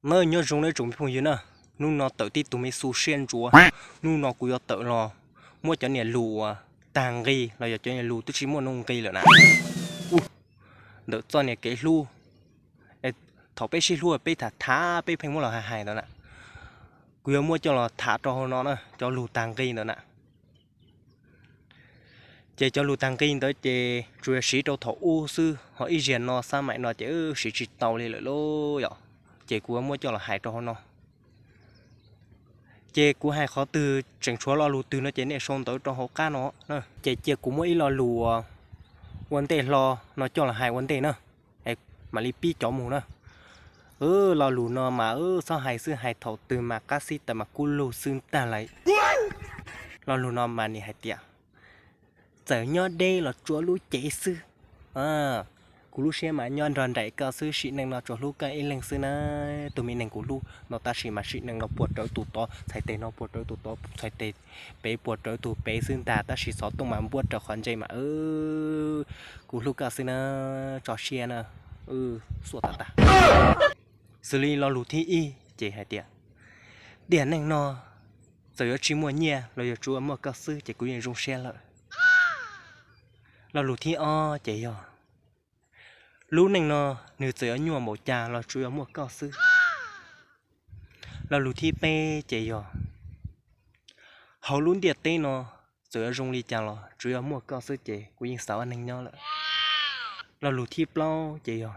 Nyob zoo nawb tsoom phooj ywg na, hnub no tawm tib tug me xu siab ntsuav. Hnub no kuv yuav tawm los muab cov niag lus uas tag nqi los yog cov niag lus twb tsis muaj nuj nqi lawm na. Ntawm txoj niag kev hlub, thaum peb sib hlub peb tham tham peb pheej muab los hais hais ntawd na, kuv yuav muab coj los tham rau hauv no na, cov lus tag nqi ntawd na. Ces cov lus tag nqi ntawd ces tsuas yog siv rau thaum ub xwb, ho ib zaug no xab maim no ces siv tsis tau li lawm lauj yom. Ces kuv yuav muab coj los hais rau hauv no. Ces kuv hais qhov twg tseem tshuav lo lus twg no ces nej sau ntawv rau hauv qab no. Ces cia kuv muab ib lo lus ua ntej hlo no coj los hais ua ntej na, mam li pib cov mus na. Lo lus no mas txhob hais xwb, hais thaum twg mas qab xib taws mas kub lug xwb ntag lauj. Lo lus no mas nws hais tias, txawm nyob deb los tsuav lub cev xwb. Kuv lub siab mas nyob nrog nraim koj xwb, sim neej no tsuas hlub koj ib leeg xwb na. Tus me neeg kuv hlub no tab sis mas sim neej no puas rawv tus tod, txhais tes no puas rawv tus tod, txhais tes pem puas rawv tus pem xwb ntag, tab sis xov tooj mas npuab raws qhov ntse mas kuv hlub koj xwb na, tso siab na, xuaj tas tas. Xws li lo lus thib ib ces hais tias, tiam neej no txawm yuav tsis muaj nyiaj los yog tsuas muaj koj xwb ces kuv yeej zoo siab lawm. Lo lus thib ob ces yog, lub neej no nws txawm yuav nyuaj npaum cas los tsuas yuav muaj koj xwb. Lo lus thib peb ces yog, hauv lub ntiaj teb no txawm yuav zoo li cas los tsuas yuav muaj koj xwb ces kuv yeej xav ua neeg nyob lawm. Lo lus thib plaub ces yog,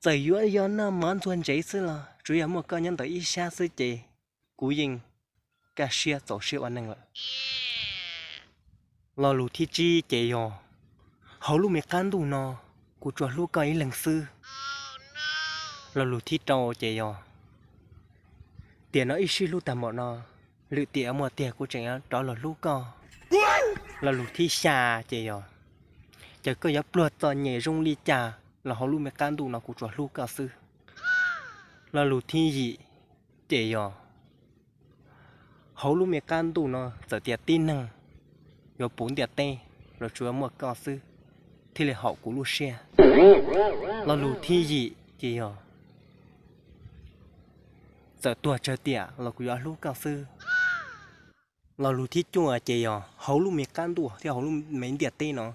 txawm yuav yog noj mov ntxuag ntsev xwb los tsuas yog muaj koj nyob ntawm ib sab xwb ces kuv yeej kaj siab txaus siab ua neeg lawm. Lo lus thib tsib ces yog, hauv lub me qab ntuj no kuv tsuas hlub koj ib leeg xwb. Lo lus thib rau ces yog, tiam no wb sib hlub tag npaum no, lwm tiam muaj tiag kuv tseem rov los hlub koj. Lo lus thib xya ces yog, txawm koj yuav pluag txom nyem zoo li cas los hauv lub me qab ntuj no kuv tsuas hlub koj xwb. Lo lus thib yim ces yog, hauv lub me qab ntuj no txawm tias tib neeg yuav puv ntiaj teb los tsuas yuav muaj koj xwb thiaj li haum kuv lub siab. Lo lus thib yim ces yog, txawm tuag tsawg tiam los kuv yuav hlub koj xwb. Lo lus thib cuaj ces yog, hauv lub me qab ntuj thiab hauv lub me ntiaj teb no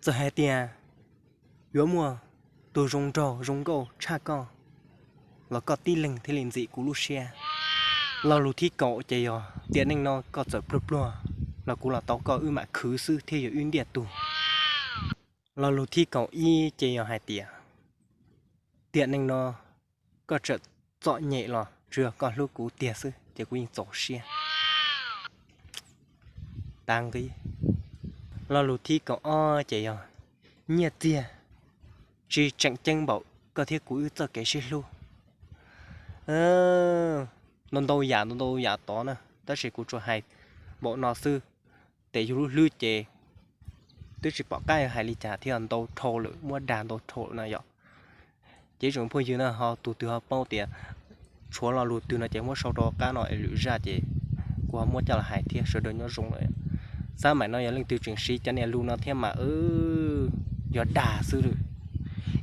txawm hais tias yuav muaj tus zoo nraug zoo nkauj tshaj koj los koj tib leeg thiaj li ntxim kuv lub siab. Lo lus thib kaum ces yog, tiam neej no koj txawm pluag pluag los kuv los tau koj wb mam khwv xwb thiaj yog wb ntiaj tug. Lo lus thib kaum ib ces yog hais tias, tiam neej no koj txawm txom nyem los tsuas yog koj hlub kuv tiag xwb ces kuv yeej txaus siab. Tag nqi. Lo lus thib kaum ob ces yog, nyiaj txiag tsis tseem ceeb npaum koj thiab kuv wb txoj kev sib hlub. Ntau ntau yam ntau ntau yam tod na, tab sis kuv tsuas hais npaum no xwb. Tes yus lub hlwb ces twb tsis pom qab hais li cas thiab, ntau dhau lawm, muab dag ntau dhau lawm no yom. Ces tsoom phooj ywg na, ho tus twg ho paub tias tshuav lo lus twg no ces muab sau rau qab no es lwm zaj ces kuv ho muab coj los hais thiab. Sawv daws nyob zoo lawm. Xab maim no yog leej twg tseem siv cov niag lus no thiab mas yog dag xwb lawm.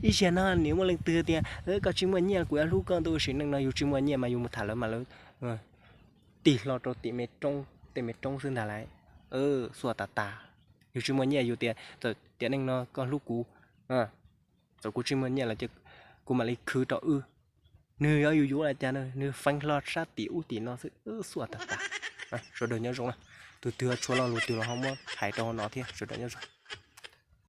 Ib zaug no nws muaj leej twg tias koj tsis muaj nyiaj kuv yuav hlub koj ntu, sim neej no yus tsis muaj nyiaj mas yus mus tham lawv mas lawv tig hlo rau tim me roob tej me roob xwb ntag lauj. Xuaj tas tas. Yus tsis muaj nyiaj yus tias txawm tiam neej no koj hlub kuv, txawm kuv tsis muaj nyiaj los ces kuv mam li khwv rau wb. Nws yuav yus yuav li cas, nws feeb hlo sab tim ub tim no xwb. Xuaj tas tas. Sawv daws nyob zoo na. Tus twg tshuav lo lus twg los ho muab hais rau hauv no thiab. Sawv daws nyob zoo.